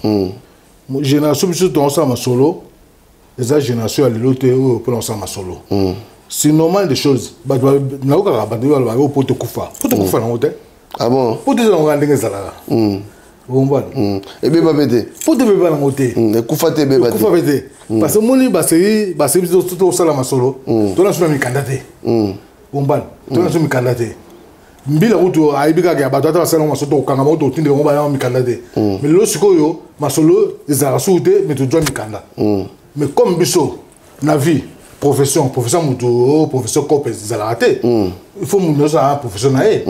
Génération biso tokosala masolo eza génération ya lelo te oyo mpona kosala masolo. C'est normal des choses. Bato nayokaka bato balobaka oyo po tokufa, po tokufa nango te. Ah bon? Po te ezalaka ndenge ezalaka, okompane. Ebeba mpe te. Po te ebeba nango te. Ekufa te, ebeba te. Ekufa mpe te, parce que omoni baseri baseri biso tosala masolo, tona so na mikanda te, okompane, tona so mikanda te. Mbila kutu ayebi kaka ya bato ata basala yango masolo, tokokanga bango, totindela bango baya mikanda te. Mais lelo sikoyo masolo ezalaka suku te, mais tozwa mikanda. Mais comme biso na vie, profession motu oyo profession cope ezalaka te, il faut motu nyonso aa profession na ye.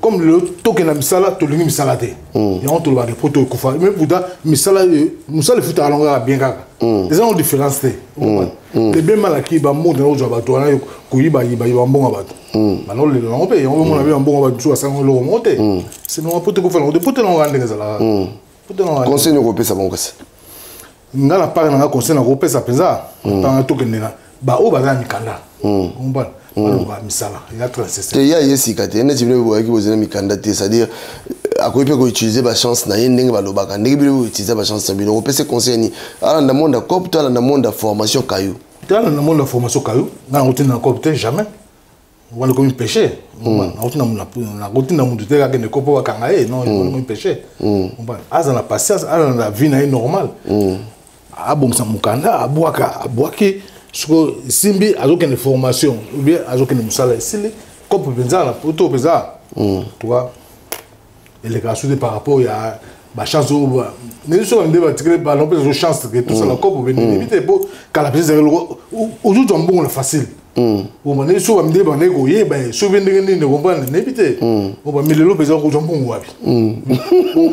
Comme lelo tokenda misala, tolingi misala te, yango tolobaka po to ekufa. Mais pourtant misala, mosala efutaka nango kaka bien, kaka eza nango différence te. Le bien mal acquis, bambongo na kozwa bato wana koyibayibayiba mbongo ya bato, banaolela nango mpe yango omona mpe bambongo bato mosusu basango eloko moko te. C'est normal po te kufa nango te, po te nango kaka ndenge ezalaka. Conseil nini okopesa bango kasi? Nga na part na nga, conseil nakopesa mpenza ntanga tokende na baoyo baza na mikanda, comprendre, baloba misala eza très nécessaire. Te, ya ye sika te, neti bino boyaki bozela mikanda te, c'est-à-dire Akoki mpe koutilize bachance na ye ndenge balobaka, ndenge bino boutilize bachance na bino. Okopesa conseil nini? Alanda monde ya cop to alanda monde ya formation kayu? Te, alanda monde ya formation kayu. Ngai nakotinda na cop te, jamais. Wana ekomi péché. Nakotinda motu te akende ko mpo bakanga ye, non, wana ekomi péché. Aza na patience, alanda vie na ye normal, abongisa mokanda, abwaka, abwaki. Siko esimbi, azokende formation ou bien azokende mosala, esili. Cope mpenza na poto mpenza tuka elekaka su te par rapport ya bachance oyo neti soki nde batikeli ballon mpe ezo chance ke tosala cope obe neyebi te, po kala mpenza ezalaki loko ozozwa mbongo na facile. Oma neti soki bamindele bandeki koyeba ye soki mpe ndenge nini, comprendre, nayebi te. Oba milelo mpenza kozwa mbongo wapi?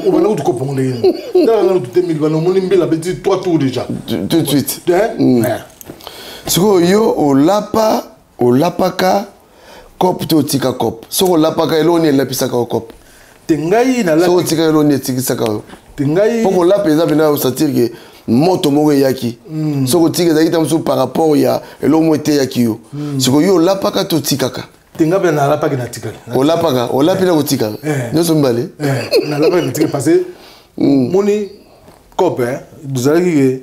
Obanda kutu kopongo ndenge nini? Tala nanu tute mili bana, omoni mbila beti 3 tours déjà. Tout de suite. Sikoyo yo olapa, olapaka cope to otika cope? Soki olapaka, eloko nini elapisaka yo cope? Te, ngai soki otika, eloko nini etikisaka yo? Te, ngai mpo kolapa eza mpena osentir ke moto moko eyaki. Soki otika, ezalaki ta mosusu par rapport ya eloko moko eteyaki yo. Sikoyo yo olapaka to otikaka? Te, ngai mpe nalapaki, natikaki. Olapaka, olapi na kotikaka nyonso mibale? Nalapaki, natikaki, parce que moni cope tozalaki ke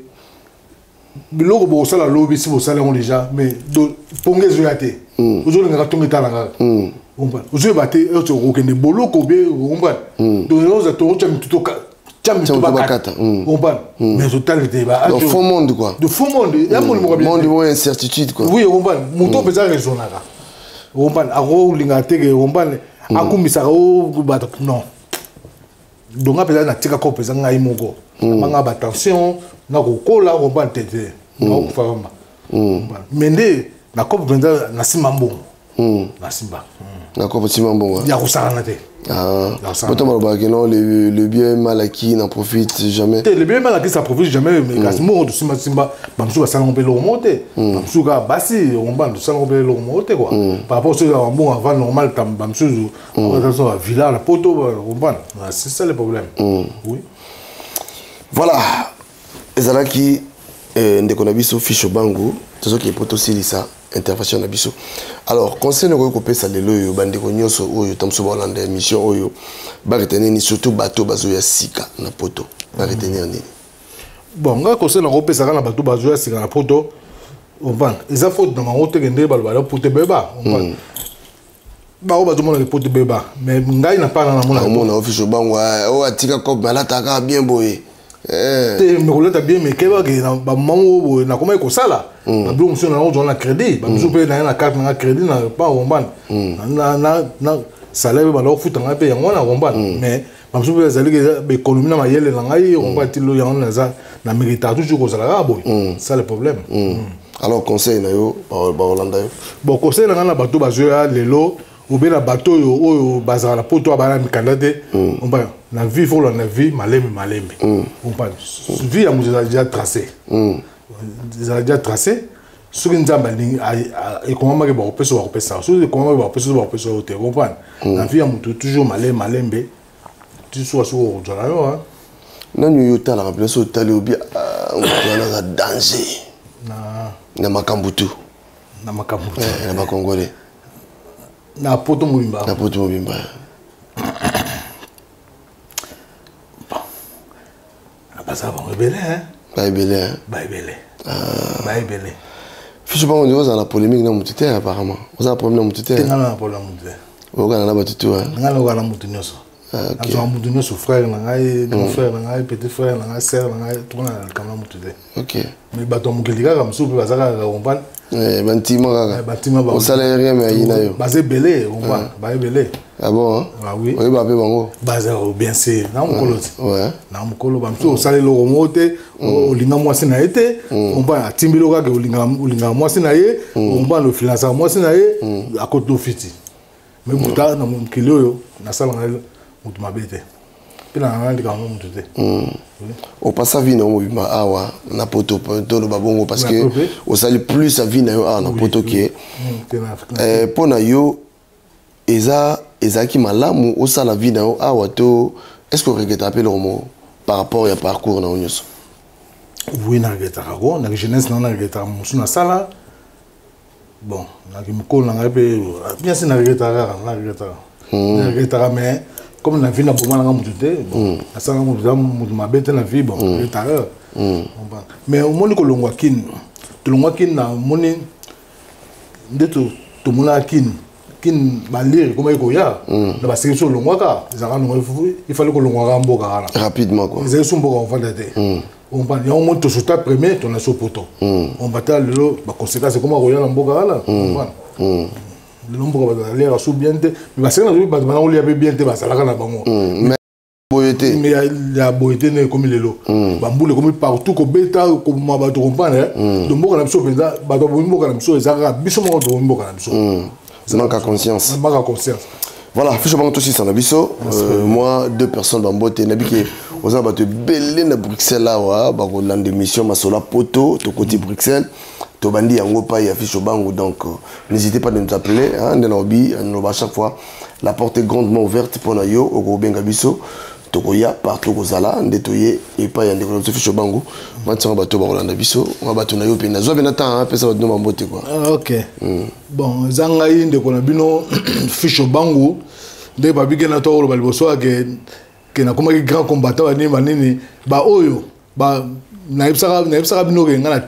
biloko bokosala lobi si bosala yango déjà, mais ponge ezoya te, ozolingaka ntongo etala kaka, ozoyeba te ete okokende boloko bie, comprendre. Donc oza totya mitu, tya mitu bakata, comprendre, mais totali te. Faux monde quoi. De faux monde ya molimo. Monde moko incertitude quoi. Oui, comprendre, moto mpenza raisonnaka, comprendre, akolingaka te ke, comprendre, akumisaka o bato, non. Donc nga mpenza natika ko mpenza ngai moko nabanga batension, nakokola, comprendre, te te, nakokufa pamba. Mais nde nakopa mpenza, nasimba mbongo, nasimba. Nakopa nsima mbongo. Ya kosakana te. Poto balobaka non, le bien mal acquis n'en profite jamais. Te, le bien mal acquis ça profite jamais, mais kasi mbongo tosimbasimba, bamosusu basalango mpe eloko moko te. Bamosusu kaka basi, comprendre, tosalango mpe eloko moko te quoi, par rapport soki mbongo avant normal, bamosusu baza bavilla na poto, comprendre, c'est ça le problème, oui. Voilà, ezalaki ndeko na biso Fisho Bangu. Tozoki po tosilisa intervention na biso. Alors, conseil nakoki kopesa lelo oyo, bandeko nyonso oyo ta mosusu baolanda émission oyo, baretenir nini? Surtout bato bazoya sika na poto, baretenir nini? Bon, ngai conseil nakopesaka na bato bazoya sika na poto, comprendre, eza faute na bango teke nde baloba poto ebeba, comprendre, bango bazomona poto ebeba, mais ngai na pana namona. Omona office bango oyo atika cope, alataka bien boye. Te, me kolata bien, me kebake na bamama moko boye nakomaki kosala babiloko mosusu nango ozwa na crédit, bamisusu mpe naye na carte nanga crédit na pa, comprendre, na salaire mpe banda kofuta ngai mpe yango wana, comprendre. Mais bamisusu mpe ezali baéconomie na mayele na ngai, comprendre, tilo yango naza na méritaka toujours kozala kaka boye, ça le problème. Alors conseil na yo, baolanda yo? Bon, conseil na ngai na bato bazoya lelo obe na bato oyo bazala na poto, abana mikanda te, comprendre, na vie faut kolanda vie malembe malembe, comprendre. Vie ya moto ezala déjà tracé, ezala déjà tracé. Soki Nzambe alingi, ekomamaki, bakopesa, bakopesa. Soki ekomamaki, bakopesa, bakopesa yo te, comprendre. Na vie ya moto toujours malembe malembe, ti suka soki okozwa na yo. Nani oyo otalaka mpena so otali obi moto wana aza danger na makambo tu? Na makambo? Na bakongolais. Na poto mobimba? Na poto mobimba. Baza bango ebele. Baebele. Baebele, baebele. Fiso bango nde ozala na polémique na motu te, apparemment oza na problème na motu te. Te, nga na problème na motu te. Oyokana na bato tu? Nga nayokana na motu nyonso. Nazwaka motu nyonso frère na ngai, grand frère na ngai, petit frère na ngai, sœur na ngai, tokona na likambo na motu te. Mais bato ya mokili kaka mosusu mpe baza kaka, comprendre. Bantima kaka. Bantima. Osala rien mais ayina yo. Baza ebele, comprendre, ba ebele. Ah bon? Ah oui. Oyeba mpe bango? Baza bien sûr, na mokolo ti na mokolo bamosusu osala eloko moko te, olinga mwasi na ye te, comprendre, atimbeli kaka, olingaka mwasi na ye, comprendre, ofinansaka mwasi na ye, akoti ofiti. Mais buta na mokili oyo nasalanga moto mabe te, mpe na nanga likambo moto te. Opasa vie na yo mobimba awa na poto, toloba bongo, parce que osali plus ya vie na yo awa na poto ke mpo na yo eza ezalaki malamu osala vie na yo awa to est ce que oregretaka mpe eloko moko par rapport ya parcours na yo nyonso? Oui, naregretaka ko na jeunesse na naregretaka mosusu nasala. Bon, naki mokolo na ngai mpe bien si naregretaka kaka, naregretaka, naregretaka, mais Comme na vie naboma nanga motu te, nasalanga motu eza motu mabe te na vie, bon, retard. Mais omoni kolongwa Kine, tolongwa Kine, na omoni nde tomonaka Kine, Kine balire ekomaki koya na baseki biso olongwaka, ezalaka longo, ifale kolongwaka mboka wana rapidement quoi. Ezali so mboka ofanda te, comprendre? Yango moni tosota premier, tona so poto ombata. Lelo baconséquence ekoma koya na mboka wana, comprendre? Lelo mboka bato baliaka so bien te, mais baseki na bato bana kolia mpe bien te, bazalaka na bango. Mais boye te. Mais ya boye te, nde ekomi lelo bambula ekomi partout kobeta, koboma bato, comprendre? Donc mboka na biso mpenza, bato babomi mboka na biso, eza kaka biso moko tobomi mboka na biso. Manque ya conscience. Manque ya conscience. Voilà, fiche bango, tosisa na biso. Moi, deux personnes bambote nayebi ke oza na bato ebele na Bruxelles awa bakolanda émission Masolo Poto. Tokoti Bruxelles, tobandi yango pai ya Fiche Bango. Donc n'hésitez pas de nous appeler, hein, nde naobi naloba à chaque fois, la porte est grandement ouverte mpona yo. Okobenga biso, tokoya partout kozala nde toye epai ya ndeko na biso Fiche Bango. Matianga bato bakolanda biso, nga bato na yo mpe nazwa mpe na temps apesa bato no bambote quoi. Ah, ok. Bon, eza ngai ndeko na bino Fiche Bangu. Ndenge babike na to koloba liboso ake ke nakomaki grand combattant, banini banini, baoyo ba nayebisaka bino ke ngai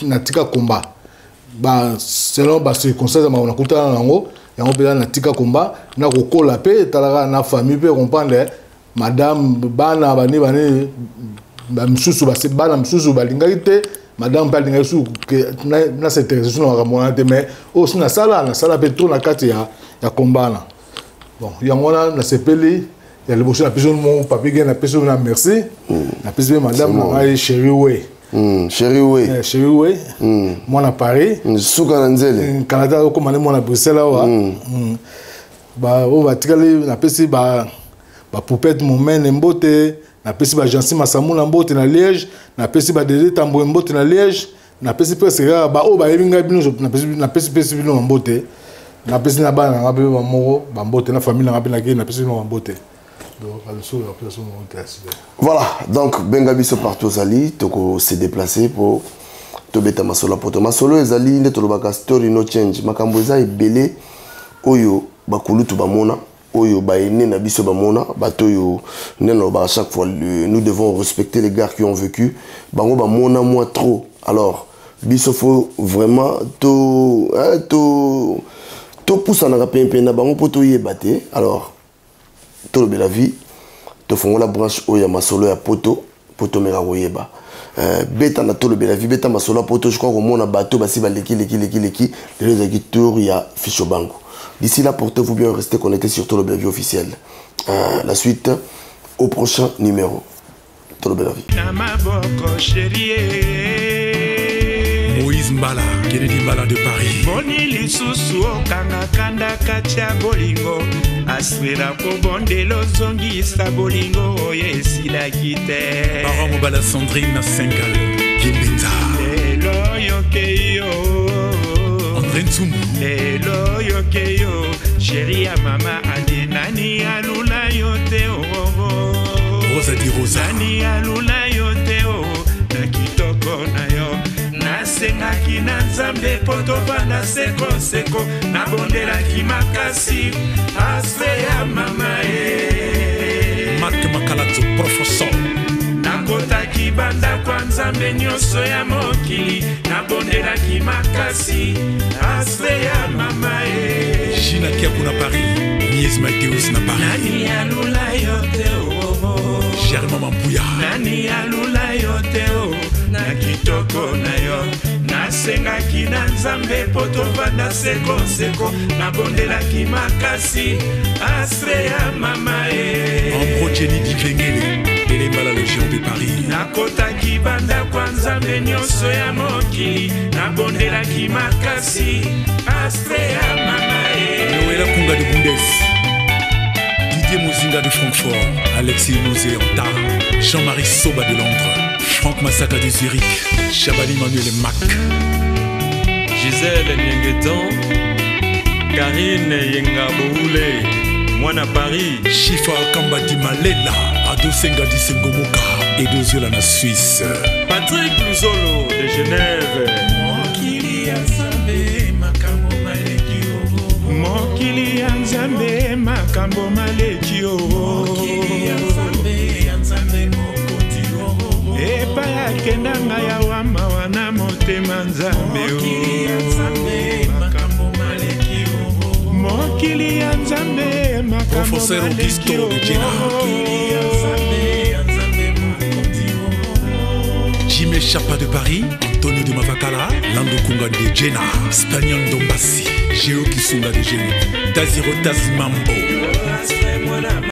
natika combat ba selon bacirconstance ya makambo nakutana na yango. Yango mpenza natika combat na kokola mpe etalaka na famille mpe, comprendre, madame, bana, banini banini, bamisusu, bana mosusu balingaki te, madame mpe alingaki su na s'intéresse su na makambo wana te. Mais oyo si nasala mpe trop na kati ya combat na bon, yango wana nasepeli. Ya liboso, napesi mo papi ge, napesi na merci, napesi mpe madame na ngai, chéri we. Chéri we. Chéri we, mwana Paris. Suka na nzele. Canada, okóma nde mwana Bruxelles awa. Oyo batikali, napesi bapoupette momene mbote, napesi bagensi Masamuna mbote na Liège, napesi badede Tamboye mbote na Liège, napesi presque kaka baoyo bayebi ngai bino, napesi pesi bino bambote. Napesi na bana nanga mpe bamoko bambote, na famille nanga mpe nakei, napesi bino bambote. Voilà, donc benga biso partout ozali, toko se déplacer po tobeta masolo ya Poto. Masolo ezali nde tolobaka, story no change. Makambo eza ebele oyo bakulutu bamona, oyo baene na biso bamona, bato oyo nde nalobaka chaque fois, nous devons respecter les gars qui ont vécu. Bango bamona mwa trop, alors biso faut vraiment to, hein, to topusanaka pempene na bango mpo toyeba te. Alors Tolobela Vie, tofongola branche oyo ya Masolo ya Poto mpo tomeka koyeba. Beta na Tolobela Vie, beta Masolo ya Poto. Je crois komona bato basi baleki leki leki leki. Lelo ezalaki tour ya Ficho Bango. D'ici là, portez-vous bien, restez connectés sur Tolobela Vie officielle. La suite au prochain numéro Tolobela Vie. Na maboko chérie. Moïse Mbala, Kennedy Mbala de Paris. Boni lisusu okanga kanda kati ya bolingo, aswela kobondela ozongisa bolingo oyo esilaki te. Parent Mobala Sandrine na Sengal Kimbenza. Lelo yoke yo. André Ntsumbu. Lelo yoke yo, chéri ya mama adi, nani alula yo te oh. Rosa di Rosa. Nani alula yo te oh, na kitoko na yo. Nasengaki na Nzambe mpo tovanda sekoseko, nabondelaki makasi ase ya mama e. Marc Makalato, professeur. Nakotaki bandako ya Nzambe nyonso ya mokili, nabondelaki makasi ase ya mama e. Gina Kiaku na Paris, Mies Mateus na Paris. Nani alula yo te oh. Germain Mampuya. Nani alula yo te oh, na kitoko na yo. Nasengaki na Nzambe mpo tovanda sekoseko, nabondelaki makasi ase ya mama e. Ambro Jenny Dikengele, Elembala le géant de Paris. Nakotaki bandako ya Nzambe nyonso ya mokili, nabondelaki makasi ase ya mama e. Noëlla Kunga de Bundes, Didier Mozinga de Francfort, Alexis Nosé Anta, Jean-Marie Soba de Londres, Franck Masaka de Zurich, Chabani Manuel Mac. Gisèle Nienguetan, Karine Yenga Boule, Mwana Paris. Chifa Kamba di Malela, Ado Senga di Sengomoka, Edo Ziola na Suisse. Patrick Luzolo de Genève. Mokili ya Nzambe makambo maleki, mokili ya Nzambe. makambo maleki o epai akenda ngai awa mawa na motema nzambe o mokili ya nzambe makambo Professeur maleki Augusto o de Jena. Jimé Chapa de Paris, Antonio de Mavakala, Lando Kunga de Jena, Spaniel Dombassi, Géo Kisunga de Geno, Taziro Tazimambo.